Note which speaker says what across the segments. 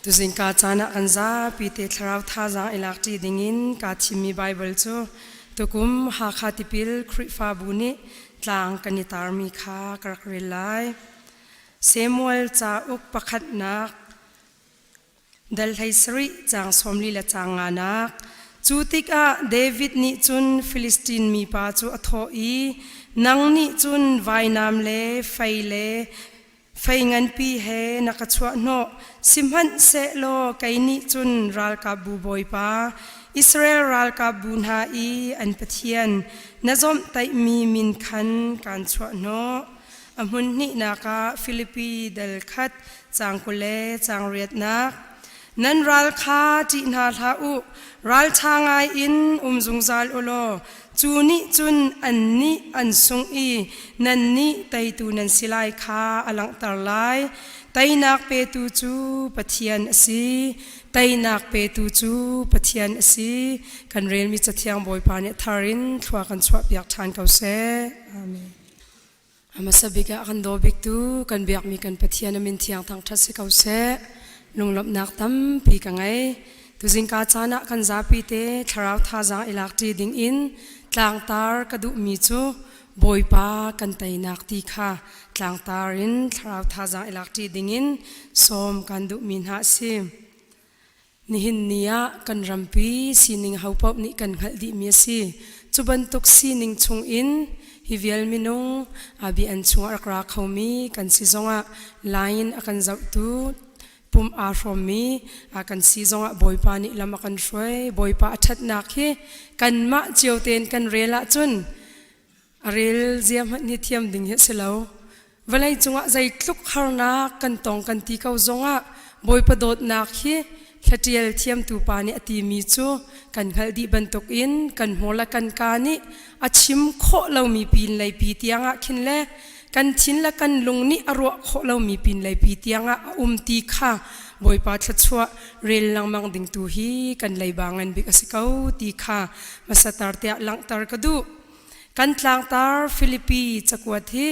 Speaker 1: Tuzingka caan ah kan zapi te thlarau thazaang i lakṭi dingin kaa thimmi Baibal cu tukum Hakha Tipil Khrihfabu nih tlang kan i tarmi kha ka rak rel lai. Samuel cauk pakhatnak dal 17 caang 40 le caang nganak. Cu tikah David nih cun Filistin mipa cu a thawh i, Nang nih cun vainam le fei le Fei nganpi he na ka chuahhnawh, sihmanhsehlaw kei nih cun ralkapbu Bawipa, Israel ralkapbu hna i an Pathian, na zawmhtaihmi min khan kaan chuahhnawh. A hmun hnihnak ah Filipi dal khat caang 20 le caang riatnak. Nan ral kha ṭih hna hlah u, ralṭha ngai in um zungzal u law cu nih cun annih an sungh i nannih teitu nan si lai kha a langhter lai. Teinak petu cu Pathian a si. Teinak petu cu Pathian a si. Kan relmi Cathiang Bawipa nih thar in thlua kan chuahpiak ṭhan ko seh. Amen. Hmasa bik ah kan daw biktu kan biakmi kan Pathian a min thiang thangṭhat si ko seh. Lunglawmhnak tampi ka ngei. Tuzingka caan ah kan zapi te thlarau thazaang i lakṭi ding in tlangtar ka duhmi cu Bawipa kan teinak ti kha tlangtar in thlarau thazaang i lakṭi ding in sawm kan duhmi hna a si. Nihin ni ah kan rampi sining hopaoh nih kan hngalh dihmi a si. Cu bantuk sining chungin hi vial minung ABN chungah rak ra khomi kan si zongah line a kan zohtu pum aa hrawmmi kan si zongah Bawipa nih lam a kan hruai. Bawipa a ṭhatnak hi kanmah cio tein kan rel ahcun a rel zia hmanh hi thiam ding hi a si lo. Vawlei cungah zeitluk harnak kan tong kan ti ko zongah Bawipa dawtnak hi hlatial thiamtu pa nih a timi cu kan hngalh dih bantukin kan hmur le kan kaa nih a chim khawh lomi pin lei pi tiangah khin le kan thin le kan lung nih a ruah khawh lomi pin lei pi tiangah a um ti kha Bawipa thluachuah rel lengmang ding tu hi kan leiba ngan bik a si ko ti kha hmasatar tiah langhter ka duh. Kan tlangtar Filipi cakuat hi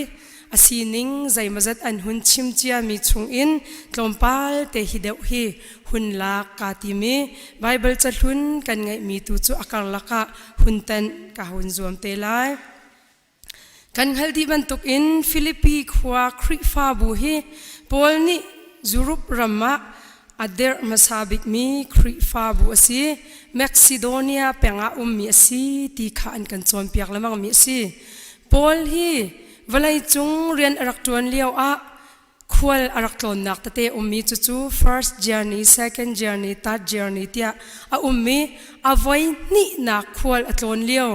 Speaker 1: a sining zeimawzat an hun chim ciami chungin tlawmpal te hi deuh hi hun lak kaa tim i Baibal cahlun kan ngeihmi tu cu a karlak ah hun tenh ka hun zuam te lai. Kan hngalh dih bantukin Filipi khua Khrihfabu hi Paul nih Europe ram ah A derh hmasa bikmi Khrihfabu a si. Macedonia peng ah ummi a si ti kha an kan cawnpiak lengmangmi a si. Paul hi vawleicung rian a rak ṭuan lio ah khual a rak tlawnnak tete ummi cucu first journey, second journey, third journey tiah a ummi a voi hnihnak khual a tlawn lio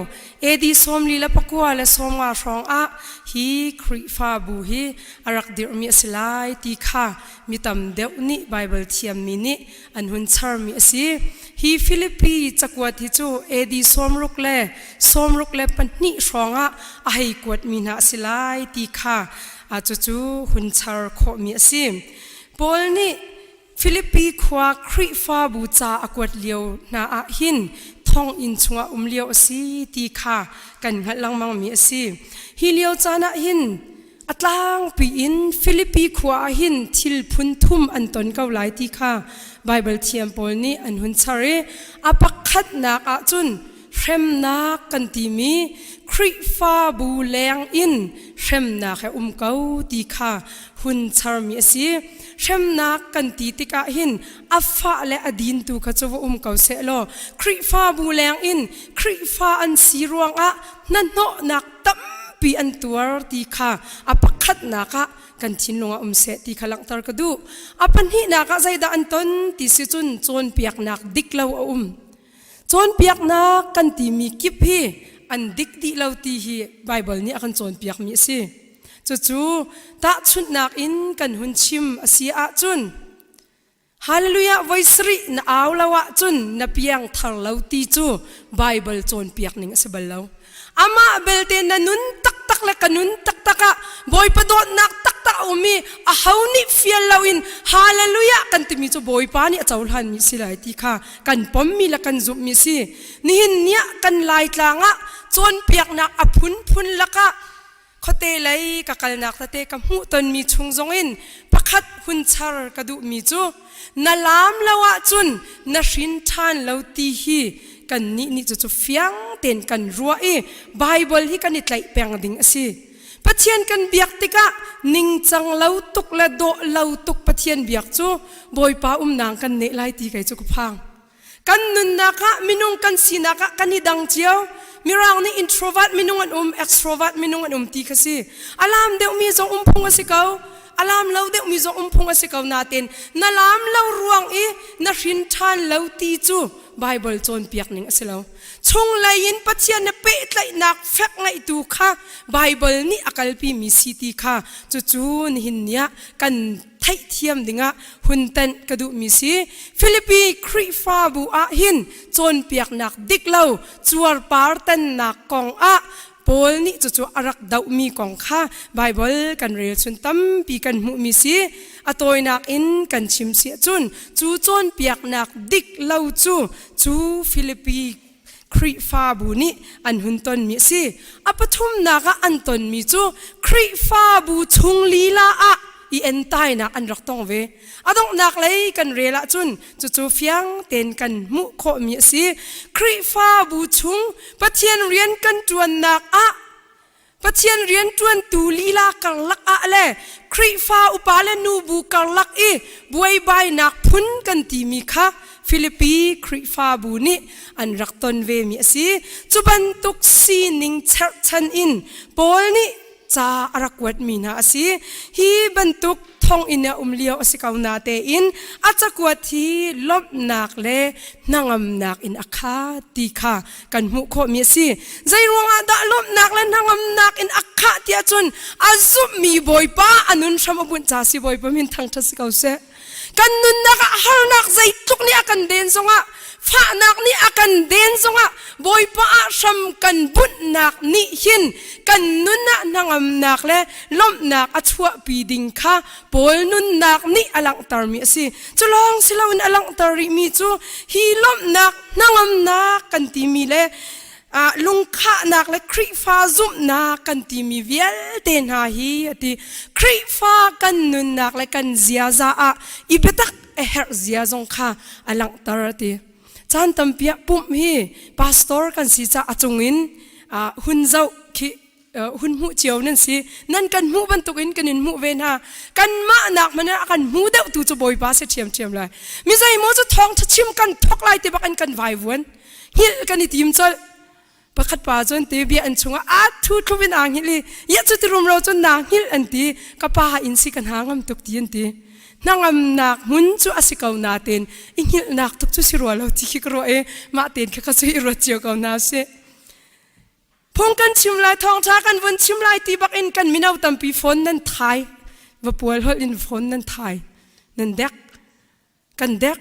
Speaker 1: AD 49 le 50 hrawng ah hi Khrihfabu hi a rak dirhmi a si lai ti kha mi tam deuh nih Baibal thiammi nih an hun charmi a si. Hi Filipi cakuat hi cu AD 64 hrawngah a hei kuatmi hna a si lai ti kha cucu hun char khawhmi a si. Paul nih Filipi khua Khrihfabu ca a kuat lio hna ah hin thonginn chungah um lio a si ti kha kan hngalh lengmangmi a si. Hi lio caan ah hin A tlangpi in Filipi khua ah hin thil phun thum an ton ko lai ti kha Baibal thiam pawl nih an hun char i a pakhatnak ah cun hremnak kan timi Khrihfabu leng in hremnak he um ko ti kha hun charmi a si. Hremnak kan ti tikah hin a fah le a din tu kha cu va um ko seh law Khrihfabu leng in Khrihfa an si ruangah hnahnawhnak tampi an tuar ti kha a pakhatnak ah kan thinlung ah um seh ti kha langhter ka duh. A pahnihnak ah zeidah an ton ti si cun cawnpiaknak dik lo a um. Cawnpiaknak kan timi kip hi an dik dih lo ti hi Baibal nih a kan cawnpiakmi a si. Cucu tahchunhnak in kan hun chim a si ahcun Hallelujah voi sarih na au lo ahcun na piang thar lo ti cu Bible cawnpiak ning a si bal lo. Amah belte na nun taktak le ka nun taktak ah Bawipa dawtnak taktak a um i aho nih fial loin Hallelujah kan timi cu Bawipa nih a cohlanmi si lai ti kha kan pommi le kan zumhmi si. Nihin ni ah kan Laitlang ah cawnpiaknak a phunphun lakah khuate lei ka kalnak tete ka hmuhtonmi chung zongin pakhat Pakhat hun char ka duhmi cu na laam lo ahcun na hrin ṭhan lo ti hi kannih nih cucu fiang tein kan ruah i Baibal hi kan i tlaih peng ding a si. Pathian kan biak tikah ningcang lo tuk le dawh lo tuk Pathian biak cu Bawipa umnak kan neh lai ti kei cu ka phang. Kan nunnak ah minung kan sinak ah kan i dang cio. Mirang nih introvert minung an um, extrovert minung an um ti kha si. A laam deuhmi zong um phung a si ko. A laam lo deuhmi zong um phung a si ko nain na laam lo ruang i na hrin ṭhan lo ti cu Baibal cawnpiak ning a si lo. Chunglei in Pathian na pehtlaihnak fek ngaihtu kha Baibal nih a kalpimi si ti kha cucu nihin ni ah kan theihthiam dingah hun tenh ka duhmi si. Filipi Khrihfabu ah hin cawnpiaknak dik lo cuarpar tannak kong ah Paul nih cucu a rak dohmi kong kha Baibal kan rel chun tampi kan hmuhmi si. A tawinak in kan chim si ahcun cu cawnpiaknak dik lo cu cu Filipi Khrihfabu nih an hun tonmi a si. A pathumnak ah an tonmi cu Khrihfabu chung lila ah i entainak an rak tong ve. A donghnak lei kan rel ahcun cucu fiang tein kan hmuh khawhmi a si. Khrihfabu chung Pathian rian kan ṭuannak ah Pathian rianṭuantu lila karlak ah le Khrihfa upa le nubu karlak i buaibainak phun kan timi kha Filipi Khrihfabu nih an rak ton vemi a si. Cu bantuk sining cherhchan in Paul nih ca a rak kuatmi hna a si. Hi bantuk thonginn a um lio a si ko natein a cakuat hi lawmhnak le hnangamnak in a khat ti kha kan hmuh khawhmi a si. Zei ruangah dah lawmhnak le hnangamnak in a khah tiah cun a zumhmi Bawipa a nun hram a bunh ca si Bawipa min thangṭhat si ko seh. Kan nunnak ah harnak zeitluk nih a kan den zongah fahnak nih a kan den zongah Bawipa ah hram kan bunhnak nih hin kan nun ah hnangamnak le lawmhnak a chuahpi ding kha Paul nunnak nih a langhtermi a si. Cu lawng si loin a langhter rihmi cu hi lawmhnak hnangamnak kan timi le lungkhahnak le Khrihfa zumhnak kan timi vialte hna hi a ti. Khrihfa kan nunnak le kan ziaza ah i biatak a herh zia zong kha a langhter a ti. Caan tampi ah pumh hi pastor kan si ca a cungin hun zoh khi hun hmuh cio nan si. Nan kan hmuh bantukin kan in hmuh ve hna. Kanmah nak hmanh ah a kan hmu deuh tu cu Bawipa si ṭhiamṭhiam lai. Mi zeimaw cu thawngṭha chim kan thawk lai ti bak in kan vaivuan. Hngilh kan i tim colh. Pakhat pa cun te bia an chungah a thu thlup in aa hngilh i ya cu ti rumro cun naa hngilh an ti. Ka pa inn si ka hna ngam tuk ti an ti. Hnangamnak hmun cu a si ko nain i hngilhnak tuk cu si rua lo ti khi ka ruah i mah tein kha ka cu i ruat cio ko hna sih. Phung kan chim lai, thawngṭha kan vun chim lai ti bak in kan mino tampi phone nan thai. Vapual holh in phone nan thai. Nan dek. Kan dek.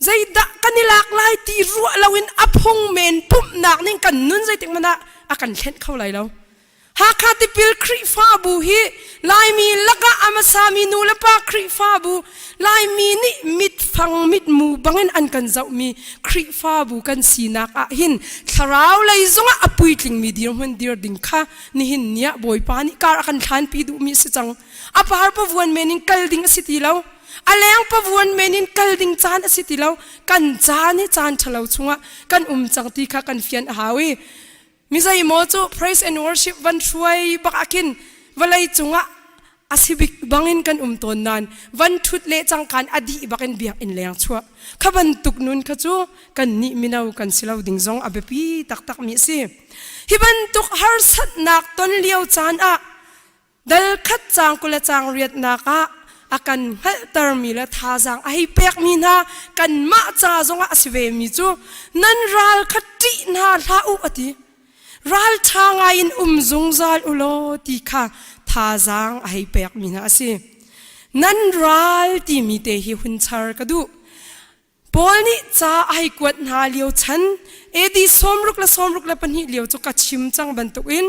Speaker 1: Zeidah kan i lak lai ti ruah loin a phung men pumhnak ning kan nun zeitik hmanh ah a kan thlenh kho lai lo. Hakha tipil Khrihfabu hi Laimi lakah a hmasami nu le pa Khrihfabu Laimi nih mitfang mitmu bangin an kan zohmi Khrihfabu kan sinak ah hin thlarau lei zongah a puitlingmi dirhmun dir ding kha nihin ni ah Bawipa nih kar a kan hlanpi duhmi a si cang. A par pavuan men in kal ding a si ti lo. A leng pavuan men in kal ding caan a si ti lo. Kan caan hi caan ṭhalo chungah kan um cang ti kha kan fian a hau i Mi zeimaw cu praise and worship van hruai bak ah khin vawlei cungah a si bik bangin kan um tawn nain van ṭhut le cangkaan a dih bakin biakinn leng chuah kha bantuk nun kha cu kannih mino kan si lo ding zong a biapi taktakmi a si. Hi bantuk harsatnak ton lio caan ah Dal khat caang 20 le caang riatnak ah a kan hngalhtermi le thazaang a hei pekmi hna kanmah ca zongah a si vemi cu nan ral kha ṭih hna hlah u a ti. Ral ṭha ngaiin um zungzal u law ti kha thazaang a hei pekmi hna a si. Nan ral timi te hi hun char ka duh. Paul nih ca a hei kuat hna lio chan AD 64 lio cu ka chim cang bantukin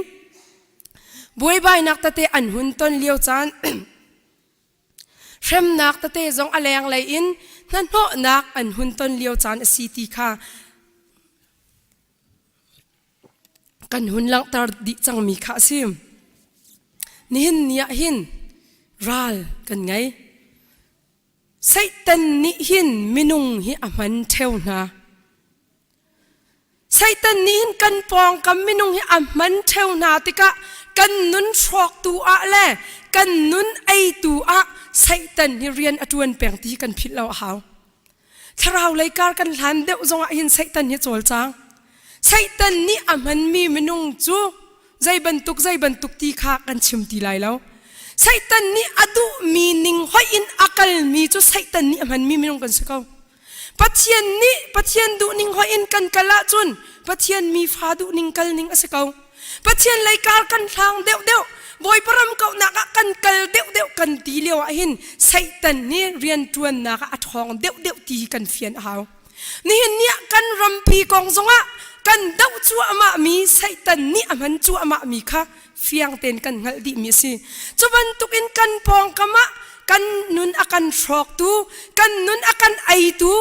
Speaker 1: buaibainak tete an hun ton lio caan hremnak tete zong a lenglei in hnahnawhnak an hun ton lio caan a si ti kha kan hun langhter dih cangmi kha a si. Nihin ni ah hin Ral kan ngei. Satan nih hin minung hi a hman ṭheo hna. Satan nih hin kan pawngkam minung hi a hman ṭheo hna tikah kan nun hrawktu ah le kan nun eitu ah Satan hi rian a ṭuan peng ti hi kan philh lo a hau. Thlarau lei kar kan hlan deuh zongah hin Satan hi cawlcang. Satan nih a hmanmi minung cu zei bantuk zei bantuk ti kha kan chim ti lai lo. Satan nih a duhmi ning hoih in a kalmi cu Satan nih a hmanmi minung kan si ko. Pathian nih Pathian duhning hoih in kan kal ahcun Pathian mi fa duhning kal ning a si ko. Pathian lei kar kan hlang deuhdeuh Bawipa ram kauhnak ah kan kal deuhdeuh kan ti lio ah hin Satan nih rianṭuannak ah a ṭhawng deuhdeuh ti hi kan fian a hau. Nihin ni ah kan rampi kong zongah kan doh cuahmah mi Satan nih a hman cuahmah mi kha fiang tein kan hngalh dihmi a si. Cu bantukin kan pawngkam ah kan nun a kan hrawktu, kan nun a kan eitu,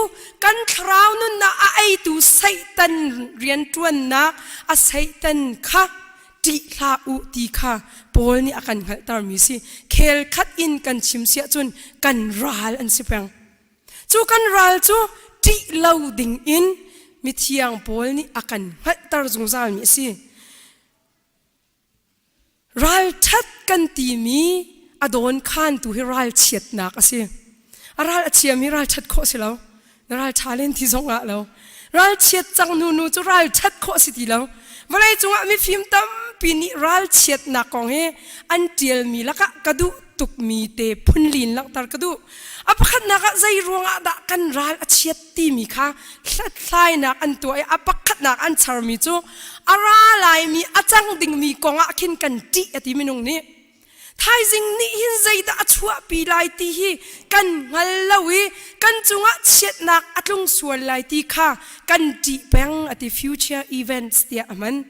Speaker 1: kan thlarau nunnak a eitu Satan rianṭuannak a Satan kha ṭih hlah u ti kha Paul nih a kan hngalhtermi si. Khel khat in kan chim siah cun kan ral an si peng. Cu kan ral cu ṭih lo ding in mithiang Paul nih a kan hngalhter zungzalmi a si. Ralṭhat kan timi a dawnkhantu hi ralchiatnak a si. A ral a chiami ralṭhat khawh si lo. Na ralṭha len ti zong ah lo. Ralchiat cang nu nu cu ralṭhat khawh si ti lo. Vawlei cungah mifim tampi nih ralchiatnak kong hi an ṭialmi lakah ka duh tukmi te phunlin langhter ka duh. A pakhatnak ah zei ruangah dah kan ral a chiat timi kha hlathlainak an tuah i a pakhatnak an charmi cu a ra laimi a cang dingmi kong ah khin kan ṭih a ti minung nih. Thaizing nih hin zeidah a chuahpi lai ti hi kan hngal lo i kan cungah chiatnak a tlung sual lai ti kha kan ṭih peng a ti future events tiah a hman.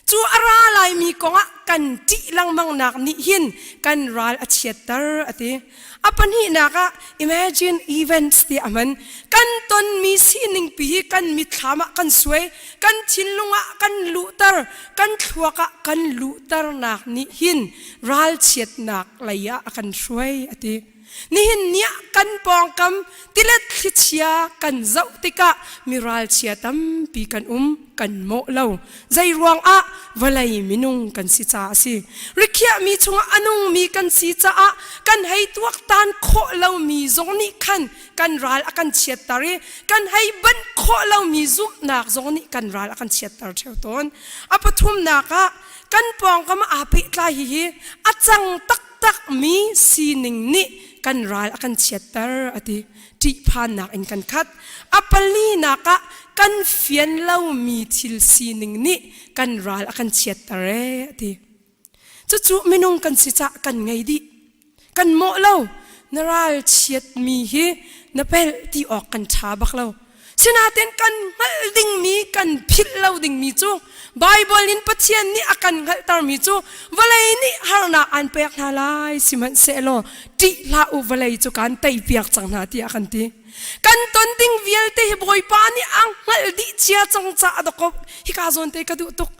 Speaker 1: Cu a ra laimi kongah kan ṭih lengmangnak nih hin kan ral a chiatter a ti. A pahnihnak ah imagine events ti a hman. Kan tonmi sining pi hi kan mitthlam ah kan suai, kan thinlung ah kan luhter, kan thluak ah kan luhternak nih hin ralchiatnak lei ah a kan hruai a ti. Nihin ni ah kan pawngkam tilet thlichia kan zoh tikah mi ralchia tampi kan um, kan mawh lo. Zei ruangah vawlei minung kan si caah a si. Rikhiahmi chungah a nungmi kan si caah kan hei tuaktan khawh lomi zong nih khan kan ral a kan chiatter i kan hei banh khawh lomi zumhnak zong nih kan ral a kan chiatter ṭheo tawn. A pathumnak ah kan pawngkam aa pehtlai hihi a cang tak takmi sining nih kan ral a kan chiatter a ti. Ṭihphannak in kan khat. A palinak ah kan fian lomi thil sining nih kan ral a kan chiatter ee a ti. Cucu minung kan si cah kan ngei dih. Kan mawh lo. Na ral chiatmi hi na pelh ti awk kan ṭha bak lo. Sinain kan hngalh dingmi, kan philh lo dingmi cu Baibal in Pathian nih a kan hngalhtermi cu vawlei nih harnak aan pek hna lai sihmanhsehlaw ṭih hlah u vawlei cu kaan teipiak cang hna tiah a kan ti. Kan ton ding vialte hi Bawipa nih a hngalh dih cia cang caah dawkaw hika zawn te ka duh tuk.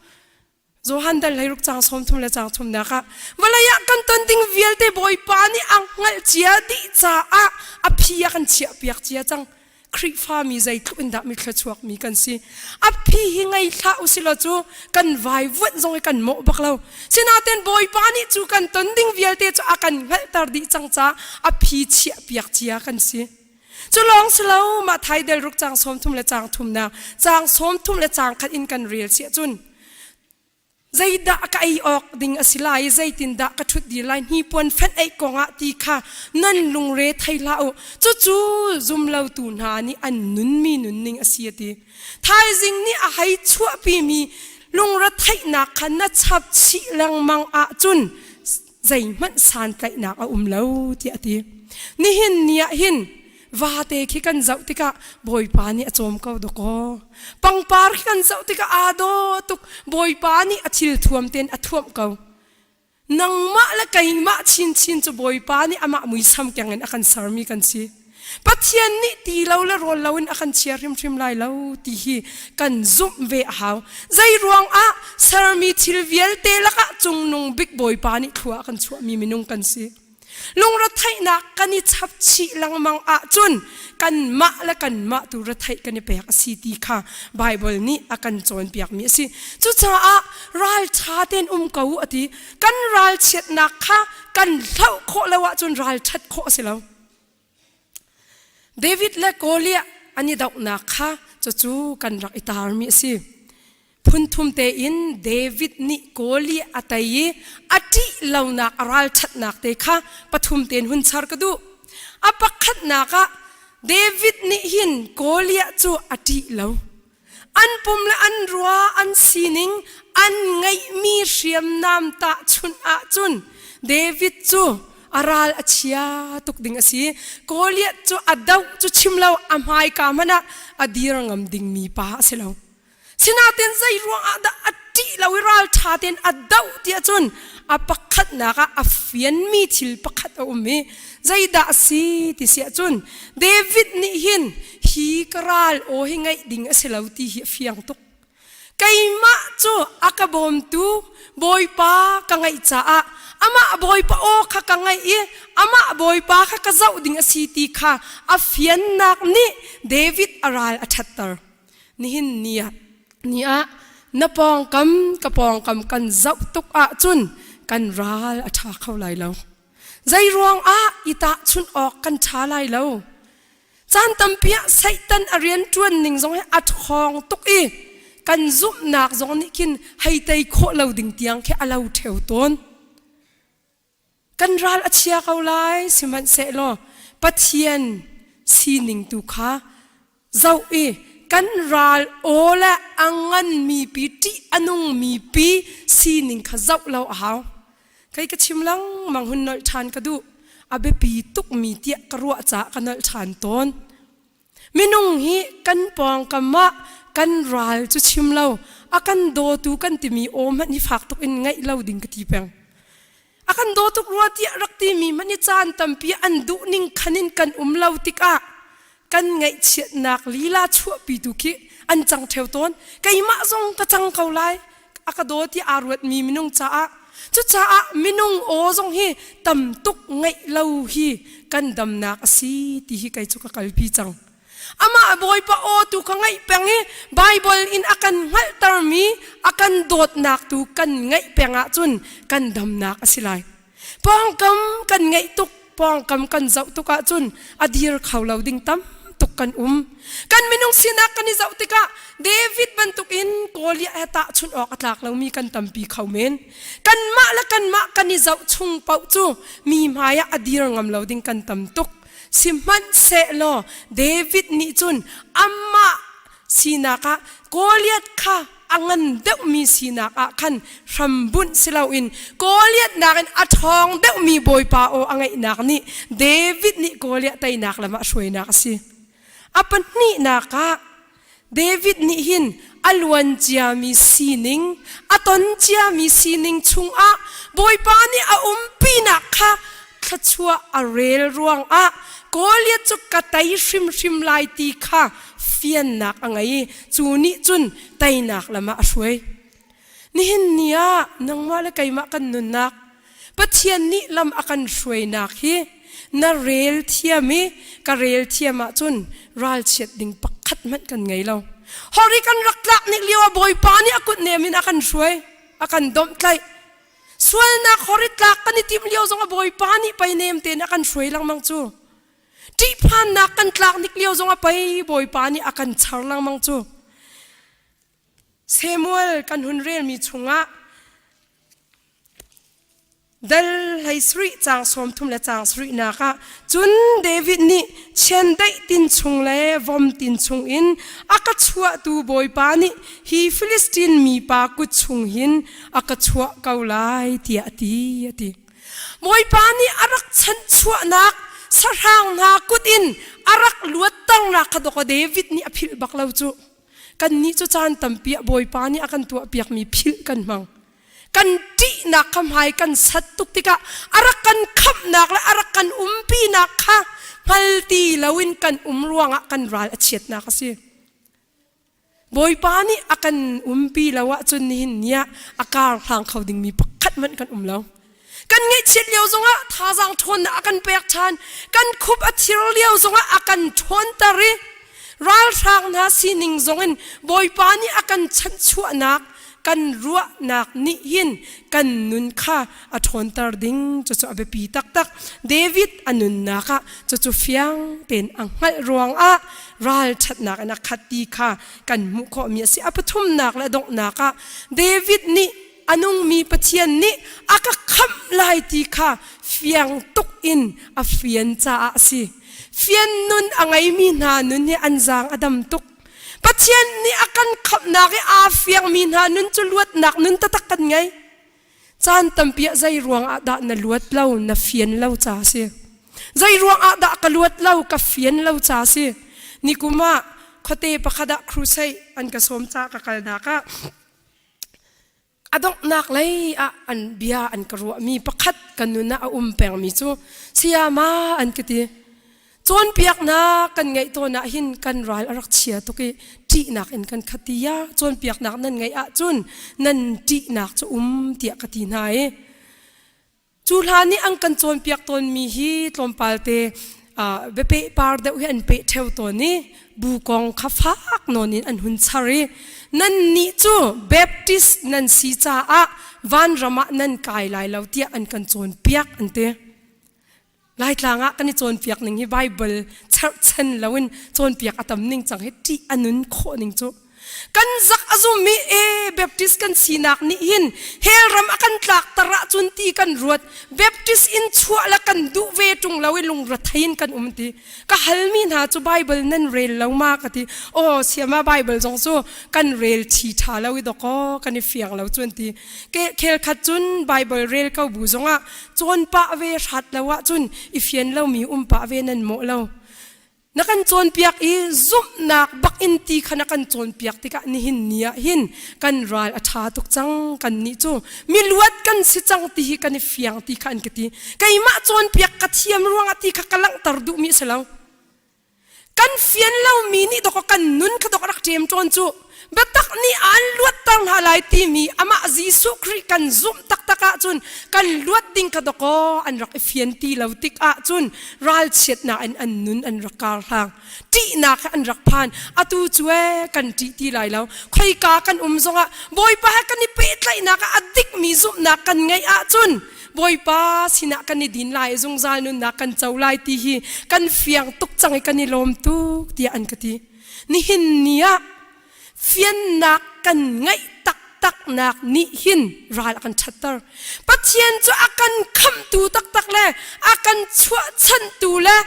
Speaker 1: Johan dal hleiruk caang 30 le caang thumnak ah vawlei ah kan ton ding vialte Bawipa nih a hngalh cia dih caah a phi a kan chiah piak cia cang. Khrihfa mi zeitluk in dah mi thluachuak mi kan si. A phi hi ngei hlah usilaw cu kan vaivuanh zong hi kan mawh bak lo. Sinain Bawipa nih cu kan ton ding vialte cu a kan hngalhter dih cang caah a phi chiah piak cia kan si. Cu lawng si lo mah thaidel ruk caang 30 le caang thumnak caang 30 le caang khat in kan rel siah cun zeidah ka ei awk ding a si lai i zeitindah ka ṭhut dir lai hnipuan fenh eih kongah ti kha nan lungre thei hlah u cucu zumlotu hna nih an nunmi nunning a si a ti thaizing nih a hei chuahpimi lungretheihnak kha na chap chih lengmang ahcun zeihmanh santlaihnak a um lo tiah a ti nihin ni ah hin vate khi kan zoh tikah Bawipa nih a cawm ko dawkaw pangpar khi kan zoh tikah aa daw tuk Bawipa nih a thil thuam tein a thuamh ko nangmah le keimah chinchin cu Bawipa nih amah muisam keng in a kan sermi kan si Pathian nih ti lo le rawl lo in a kan chia hrimhrim lai lo ti hi kan zumh ve a hau. Zei ruang ah sermi thil vialte lakah cungnung bik Bawipa nih thlua a kan chuahmi minung kan si. Lungretheihnak kan i chap chih lengmang ahcun kanmah le kanmah tu retheih kan i pek a si ti kha Baibal nih a kan cawnpiakmi a si. Cucaah ralṭha tein um ko u a ti. Kan ralchiatnak kha kan hloh khawh lo ahcun ralṭhat khawh a si lo. David le Goliath an i dohnak kha cucu kan rak i tarmi a si. Phunthum tein David nih Goliath a tei i a ṭih lonak a ralṭhatnak te kha pathum tein hun char ka duh. A pakhatnak ah David nih hin Goliath cu a ṭih lo. An pum le an rua an sining an ngeihmi hriamnam tahchunh ahcun David cu a ral a chia tuk ding a si. Goliath cu a doh cu chim lo a hmaika hmanh ah a dir ngam dingmi pa a si lo. Sinain zei ruangah dah a ṭih lo i ralṭha tein a doh tiah cun a pakhatnak ah a fianmi thil pakhat a um i zeidah a si ti si ahcun David nih hin hi ka ral aw hi ngaih ding a si lo ti hi a fiang tuk. Keimah cu a ka bawmtu Bawipa ka ngaih caah amah Bawipa aw kha ka ngaih i amah Bawipa kha ka zoh ding a si ti kha a fiannak nih David a ral a ṭhatter. Nihin ni ah ni ah na pawngkam ka pawngkam kan zoh tuk ahcun kan ral a ṭha kho lai lo. Zei ruangah i tahchunh awk kan ṭha lai lo. Caan tampi ah Satan a rianṭuan ning zong hi a ṭhawng tuk i kan zumhnak zong nih khin hei tei khawh lo ding tiang khi a lo ṭheo tawn. Kan ral a chia ko lai sihmanhsehlaw Pathian sining tu kha zoh i kan ral aw le a nganmi pi ṭih a nungmi pi sining kha zoh lo a hau. Kei ka chim lengmang hun nolh ṭhan ka duh. A biapi tukmi tiah ka ruah caah ka nolh ṭhan tawn. Minung hi kan pawngkam ah kan ral cu chim lo, a kan dawtu kan timi aw hmanh hi fak tuk in ngaih lo ding ka ti peng. A kan daw tuk rua tiah rak timi hmanh hi caan tampi an duhning khan in kan um lo tikah kan ngaihchiatnak lila chuahpitu khi an cang ṭheo tawn. Keimah zong ka cang ko lai. A ka daw ti aa ruatmi minung caah. Cucaah minung aw zong hi tam tuk ngaih lo hi kan damnak a si ti hi kei cu ka kalpi cang. Amah Bawipa aw tu ka ngaih peng i Baibal in a kan hngalhtermi a kan dawtnak tu kan ngaih peng ahcun kan damnak a si lai. Pawngkam kan ngaih tuk, pawngkam kan zoh tuk ahcun a dir kho lo ding tam tuk kan um. Kan minung sinak kan i zoh tikah David bantukin Goliath he tahchunh awk a tlak lomi kan tampi kho men. Kanmah le kanmah kan i zoh chung paoh cu mi hmai ah a dir ngam lo ding kan tam tuk. Sihmanhsehlaw David nih cun amah sinak ah Goliath kha a ngan deuhmi sinak ah khan hrambunh si loin Goliath nakin a ṭhawng deuhmi Bawipa aw a ngeihnak nih David nih Goliath teinak lam ah hruainak a si. A pahnihnak ah David nih hin a luan ciami sining, a ton ciami sining chungah Bawipa nih a umpinak kha thluachuah a rel ruangah Goliath cu ka tei hrimhrim lai ti kha fiannak a ngei i cu nih cun teinak lam ah a hruai. Nihin ni ah nangmah le keimah kan nunnak Pathian nih lam a kan hruainak hi na rel thiam i ka rel thiam ahcun ralchiat ding pakhat hmanh kan ngei lo. Hori kan rak tlak nik lio ah Bawipa nih a kut nem in a kan hruai, a kan domhtlaih. Sualnak hori tlak kan i timh lio zong ah Bawipa nih pei nem tein a kan hruai lengmang cu. Ṭihphannak kan tlak nik lio zong ah pei Bawipa nih a kan char lengmang cu. Samuel kan hun relmi chungah Dal hlei sarih caang 30 le caang sarihnak ah cun David nih chiandeih tin chung le vom tin chung in a ka chuahtu Bawipa nih hi Filistin mipa kut chung hin a ka chuah ko lai tiah a ti a ti. Bawipa nih a rak chanhchuahnak sahrang hna kut in a rak luatternak kha dawkaw David nih a philh bak lo cu. Kannih cu caan tampi ah Bawipa nih a kan tuahpiakmi philh kan hmang. Kan ṭihnak kha hmai kan sat tuk tikah a rak kan khamhnak le a rak kan umpinak kha hngal ti loin kan um ruangah kan ral a chiatnak a si. Bawipa nih a kan umpi lo ahcun nihin ni ah a kar hlang kho dingmi pakhat hmanh kan um lo. Kan ngaihchiat lio zongah thazaang ṭhawnnak a kan pek ṭhan. Kan khup a thir lio zongah a kan ṭhawnter i ralhrang hna sining zongin Bawipa nih a kan chanhchuahnak kan ruahnak nih hin kan nun kha a ṭhawnter ding cucu a biapi taktak. David a nunnak ah cucu fiang tein a hngalh ruangah ralṭhatnak in a khat ti kha kan hmuh khawhmi a si. A pathumnak le a donghnak ah David nih a nungmi Pathian nih a ka khamh lai ti kha fiang tuk in a fian caah a si. Fian nun a ngeimi hna nun hi an zaang a dam tuk. Pathian nih a kan khamhnak i aa fiangmi hna nun cu luatnak nun taktak kan ngei. Caan tampi ah zei ruang ah dah na luat lo, na fian lo ca a si. Zei ruang ah dah ka luat lo, ka fian lo ca a si. Nikum ah khuate pakhat ah crusade an ka sawm ca ka kalnak ah a donghnak lei ah an bia an ka ruahmi pakhat ka nun ah a um pengmi cu sayama an ka ti. Cawnpiaknak kan ngeih tawn ah hin kan ral a rak chia tuk i ṭihnak in kan khat ti ya cawnpiaknak nan ngeih ahcun nan ṭihnak cu um tiah ka ti hna i cu hlan i an kan cawnpiak tawnmi hi tlawmpal te biapeh par deuh hi an peh ṭheo tawn i bu kong kha fak nawn in an hun char i nan nih cu Baptist nan si caah vanram ah nan kai lai lo tiah an kan cawnpiak an ti. Laitlang ah kan i cawnpiak ning hi Bible cherhchan loin cawnpiak a tam ning cang hi ṭih a nun khawh ning cu. Kan zak a zum i e Baptist kan sinak nih hin hell ram a kan tlakter ahcun ti kan ruat. Baptist in chuah le kan duh ve ṭung lo i lungrethei in kan um ti. Ka halmi hna cu Bible nan rel lo ma ka ti. Aw siama Bible zong cu kan rel ṭhi ṭha lo i dawkaw kan i fiang lo cu an ti. Khel khat cun Bible rel ko bu zongah cawn pah ve hrat lo ahcun i fian lomi um pah ve nan mawh lo. Na kan cawnpiak i zumhnak bak in ti kha na kan cawnpiak tikah nihin ni ah hin kan ral a ṭha tuk cang kan nih cu miluat kan si cang ti hi kan i fiang ti kha an ka ti. Keimah cawnpiak ka thiam ruangah ti kha ka langhter duhmi a si lo. Kan fian lomi nih dawk kan nun kha dawk rak ṭem ṭawn cu biatak nih aan luatter hna lai timi amah Jesuh Khrih kan zumh taktak ahcun kan luat ding kha dawkaw an rak i fian ti lo tik ahcun ralchiatnak in an nun an rak kar hlang ṭihnak he an rak phan atu cu ee kan ṭih ti lai lo khoika kan um zongah Bawipa he kan i pehtlaihnak ah a dikmi zumhnak kan ngeih ahcun Bawipa sinah kan i din lai zungzal nunnak kan co lai ti hi kan fiang tuk cang i kan i lawm tuk tiah an ka ti. Nihin ni ah fiannak kan ngeih taktaknak nih hin ral a kan ṭhatter. Pathian cu a kan khamhtu taktak le a kan chuahchanhtu le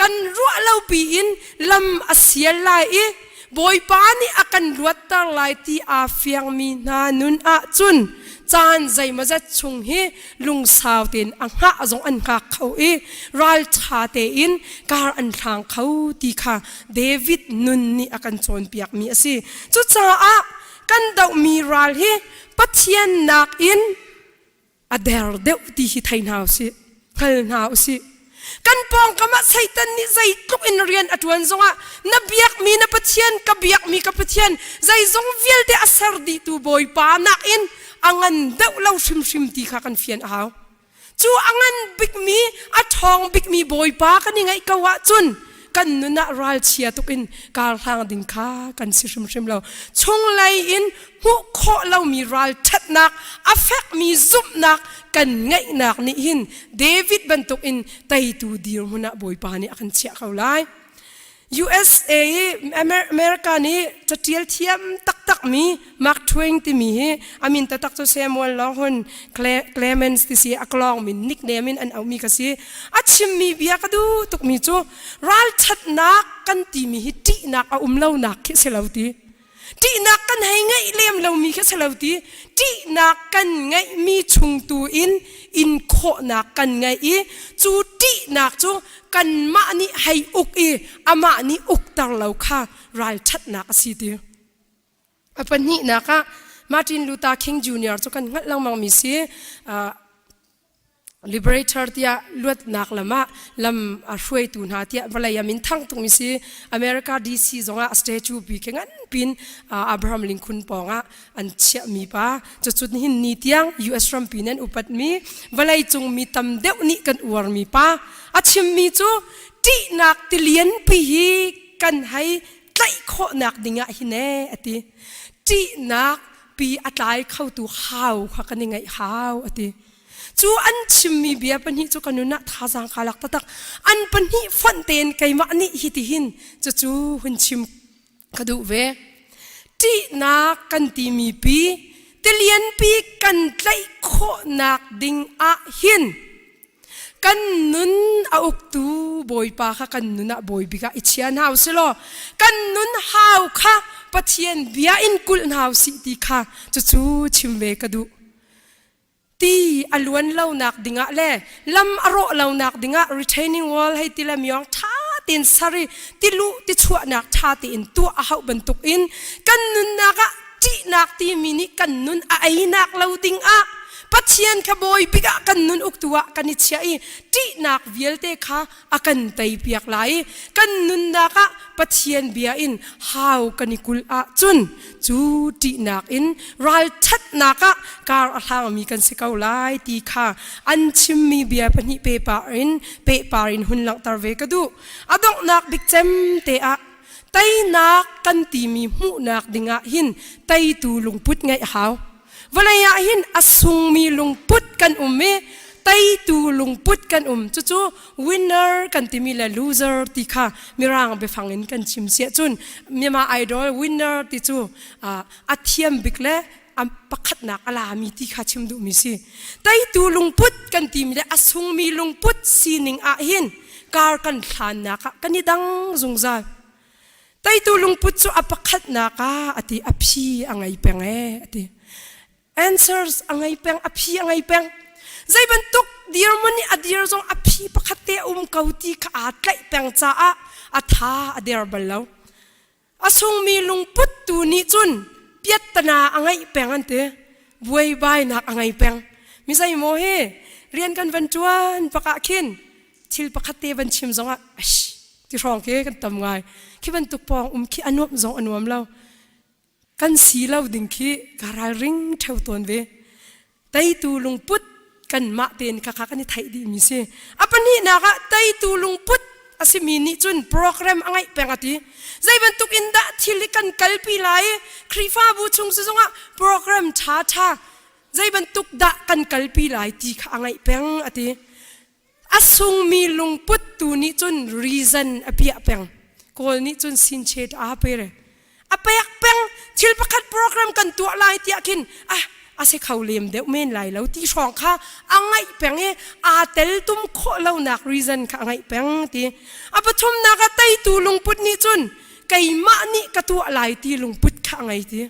Speaker 1: kan ruah lo piin lam a sial lai i Bawipa nih a kan luatter lai ti aa fiangmi hna nun ahcun caan zeimawzat chung hi lungsau tein a hngah zong an hngak kho i ralṭha tein kar an hlang kho ti kha David nun nih a kan cawnpiakmi a si. Cucaah kan dohmi ral hi Pathian nakin a der deuh ti hi thei hna usih hngal hna usih kan pawngkam ah Satan nih zeitluk in rian a ṭuan zongah na biakmi na Pathian ka biakmi ka Pathian zeizong vialte a ser dihtu Bawipa nakin a ngan deuh lo hrimhrim ti kha kan fian a hau cu a ngan bikmi a ṭhawng bikmi Bawipa kan i ngaih ko ahcun kan nun ah ralchia tuk in kar hlang ding kha kan si hrimhrim lo chunglei in hmuh khawh lomi ralṭhatnak a fekmi zumhnak kan ngeihnak nih hin David bantuk in teitu dirhmun ah Bawipa nih a kan chiah ko lai USA i America nih catial thiam taktakmi Mark Twain timi hi a min taktak cu Samuel Longhorn Clemens ti si a klong min nickname in an auhmi ka si a chimmi bia ka duh tukmi cu ralṭhatnak kan timi hi ṭihnak a um lonak khi si lo ti ṭihnak kan hei ngeih lem lomi khi si lo ti ṭihnak kan ngeihmi chung tu in in khawhnak kan ngeih i cu ṭihnak cu kanmah nih hei uk i amah nih ukter lo kha ralṭhatnak a si ti A pahnihnak ah Martin Luther King Jr. cu kan hngalh lengmangmi si. Liberator tiah luatnak lam ah lam a hruaitu hna tiah vawlei ah min thang tukmi si. America DC zongah statue pi ke ngan pin Abraham Lincoln pawng ah an chiahmi pa. Cucu nihin ni tiang US rampi nih an upatmi vawlei cung mi tam deuh nih kan uarmi pa. A chimmi cu ṭihnak tilian pi hi kan hei tlaih khawhnak dingah hin ee a ti. Ṭihnak pi a tlai khotu hau kha kan i ngaih hau a ti. Cu an chimmi bia pahnih cu ka nun ah thazaang kaa lak taktak. An pahnih fonh tein keimah nih hitihin cucu hun chim ka duh ve. Ṭihnak kan timi pi tilianpi kan tlaih khawhnak ding ah hin kan nun a uktu Bawipa kha kan nun ah bawi bik ah i chia hna u silaw kan nun hau kha Pathian bia in kulh hna u sih ti kha cucu chim ve ka duh. Ti a luan lonak dingah le lam a rawh lonak dingah retaining wall hei ti le miong ṭha tein ser i tiluh tichuahnak ṭha tein tuah a hauh bantuk in kan nunnak ah ṭihnak timi nih kan nun a einak lo dingah Pathian kha bawi bik ah kan nun uktu ah kan i chiah i ṭihnak vialte kha a kan teipiak lai i kan nunnak ah Pathian bia in hau kan i kulh ahcun cu ṭihnak in ralṭhatnak ah kar a hlangmi kan si ko lai ti kha an chimmi bia pahnih pehpar in pehpar in hun langhter ve ka duh. A donghnak bik cem te ah teinak kan timi hmuhnak dingah hin teitu lungput ngeih a hau. Vawlei ah hin a sungmi lungput kan um i teitu lungput kan um. Cucu winner kan timi le loser ti kha mirang biafang in kan chim siah cun Myanmar Idol winner ti cu a thiam bik le a pakhatnak a lami ti kha chim duhmi si. Teitu lungput kan timi le a sungmi lungput sining ah hin kar kan hlannak ah kan i dang zungzal. Teitu lungput cu a pakhatnak ah a ti a phi a ngei peng ee a ti. Answers a ngei peng, a phi a ngei peng. Zei bantuk dirhmun i a dir zong a phi pakhat te a um ko ti kha aa tlaih peng caah a tha a der bal lo. A sungmi lungput tu nih cun piattana a ngeih peng an ti. Buaibainak a ngei peng. Mi zeimaw hi rian kan van ṭuan bak ah khin thil pakhat te van chim zongah ash ti hrawng khi kan tam ngai. Khi bantuk pawng um khi a nuamh zong a nuam lo. Kan si lo ding khi ka ralring ṭheo tawn ve. Teitu lungput kanmah tein khakha kan i theih dihmi si. A pahnihnak ah teitu lungput a simi nih cun program a ngeih peng a ti. Zei bantuk in dah thil hi kan kalpi lai i Khrihfabu chung si zongah program ṭhaṭha zei bantuk dah kan kalpi lai ti kha a ngeih peng a ti. A sungmi lungput tu nih cun reason a piah peng. Kawl nih cun sinchet a pe re. A pek peng thil pakhat program kan tuah lai tiah khin ah a si kho lem deuh men lai lo ti hrawng kha a ngaih peng i aa tel tum khawh lonak reason kha a ngaih peng ti. A pathumnak ah teitu lungput nih cun keimah nih ka tuah lai ti lungput kha a ngei ti.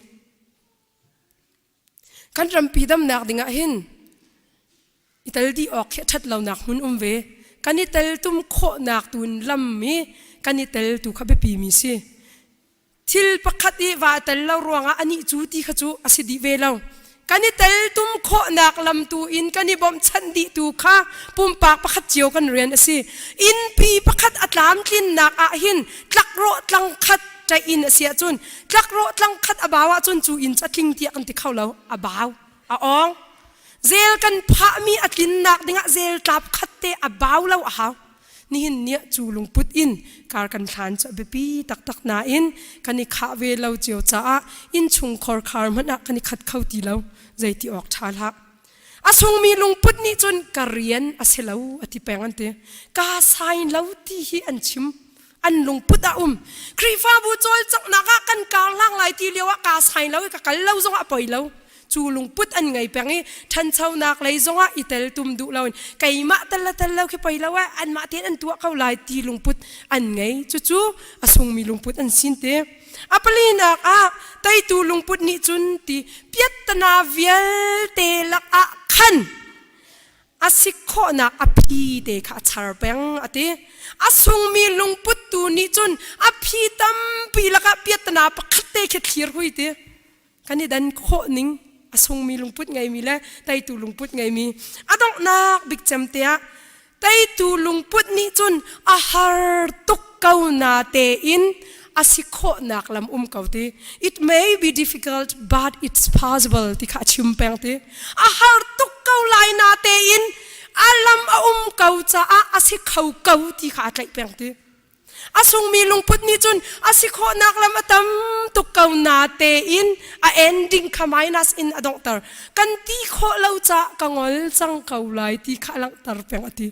Speaker 1: Kan rampi damnak dingah hin i tel dih awk khi a ṭhat lonak hmun um ve. Kan i teltum khawhnak tu in lam i kan i tel tu kha biapi mi si. Thil pakhat i va tel lo ruangah anih cu ti kha cu a si dih ve lo. Kan i teltum khawhnak lam tu in kan i bawmhchanh dih tu kha pumpak pakhat cio kan rian a si. Innpi pakhat a tlamtlinnak ah hin tlakrawh tlang khat ṭaih inn a si ahcun tlakrawh tlang khat a bau ahcun cu inn cu a tling tiah kan ti kho lo. A bau. A awng. Zel kan phahmi a tlinnak dingah zel tlap khat te a bau lo a hau. Nihin ni ah cu lungput in kar kan hlan cu a biapi taktak nain kan i khah ve lo cio caah innchung khorkhar hmanh ah kan i khat kho ti lo. Zeiti awk ṭha hlah. A sungmi lungput nih cun ka rian a si lo a ti peng an ti. Kaa sain lo ti hi an chim. An lungput a um. Khrihfabu cawlcanghnak ah kan kar hlang lai ti lio ah kaa sain lo i ka kal lo zongah a poi lo. Cu lungput an ngei peng i ṭhanchonak lei zongah i teltum duh loin keimah tel le tel lo khi poi lo eh anmah tein an tuah ko lai ti lungput an ngei. Cucu a sungmi lungput an sin te. A palinak ah teitu lungput nih cun ti piattana vialte lakah khan a sik khawhnak a phi te kha a char peng a ti. A sungmi lungput tu nih cun a phi tampi lakah piattana pakhat te khi thlir hui ti. Kan i dan khawh ning. A sungmi lungput ngeimi le teitu lungput ngeimi. A donghnak bik cem te ah teitu lungput nih cun a har tuk ko na tein a si khawhnak lam um ko ti. It may be difficult but it's possible ti kha a chim peng ti. A har tuk ko lai na tein a lam a um ko caah a si kho ko ti kha a tlaih peng ti. A sungmi lungput nih cun a si khawhnak lam a tam tuk ko na tein a ending kha minus in a donghter. Kan ti khawh lo caah ka ngol cang ko lai ti kha a langhter peng a ti.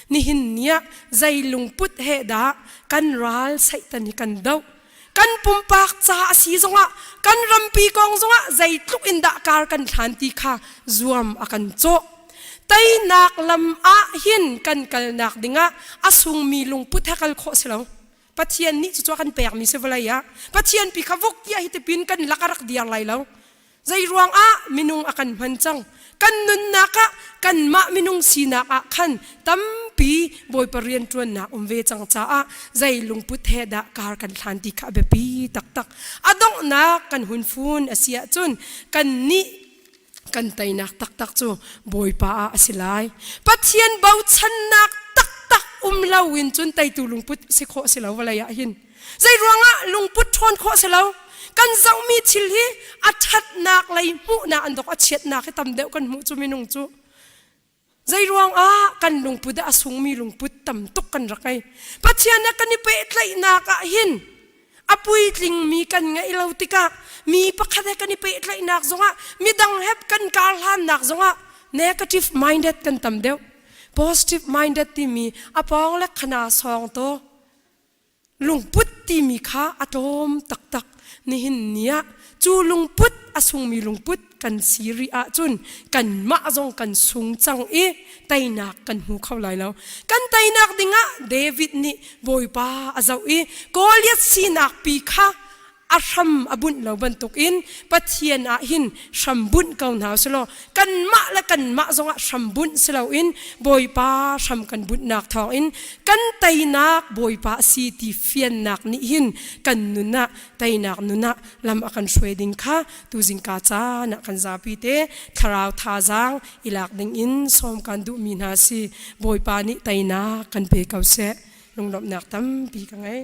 Speaker 1: Nihin ni ah zei lungput he dah kan ral Satan hi kan doh? Kan pumpak ca a si zongah kan rampi kong zongah zeitluk in dah kar kan hlan ti kha zuam a kan cawh. Teinak lam ah hin kan kalnak dingah a sungmi lungput he kal khawh si lo. Pathian nih cucu a kan pekmi si vawlei ah. Pathian pi kha vuk tiah hi tipin kan lak a rak diar lai lo. Zei ruangah minung a kan hman cang. Kan nunnak ah kanmah minung sinak ah khan tampi Bawipa rianṭuannak um ve cang caah zei lungput he dah kar kan hlan ti kha a biapi taktak. A donghnak kan hun fun a si ahcun kannih kan teinak taktak cu Bawipa ah a si lai. Pathian bochannak taktak um loin cun teitu lungput si khawh si lo vawlei ah hin. Zei ruangah lungput ṭhawn khawh si lo? Kan zohmi thil hi a ṭhatnak lei hmuhnak an dok a chiatnak hi tam deuh kan hmuh cu minung cu. Zei ruangah kan lungput ah a sungmi lungput tam tuk kan rak ngei. Pathian he kan i pehtlaihnak ah hin a puitlingmi kan ngeih lo tikah mi pakhat he kan i pehtlaihnak zongah midang he kan karhlannak zongah negative minded kan tam deuh. Positive minded timi a pawng le khana sawng to Lungput timi kha a tlawm taktak. Nihin ni ah cu lungput a sungmi lungput kan si rih ahcun kanmah zong kan sung cang i teinak kan hmu kho lai lo. Kan teinak dingah David nih Bawipa a zoh i Goliath sinak pi kha a hram a bunh lo bantukin Pathian ah hin hram bunh ko hna usulaw kanmah le kanmah zongah hram bunh si loin Bawipa hram kan bunhnak thawngin kan teinak Bawipa a si ti fiannak nih hin kan nun ah teinak nun ah lam a kan hruai ding kha tuzingka caan ah kan zapi te thlarau thazaang i lak ding in sawm kan duhmi hna si. Bawipa nih teinak kan pe ko seh. Lunglawmhnak tampi ka ngei.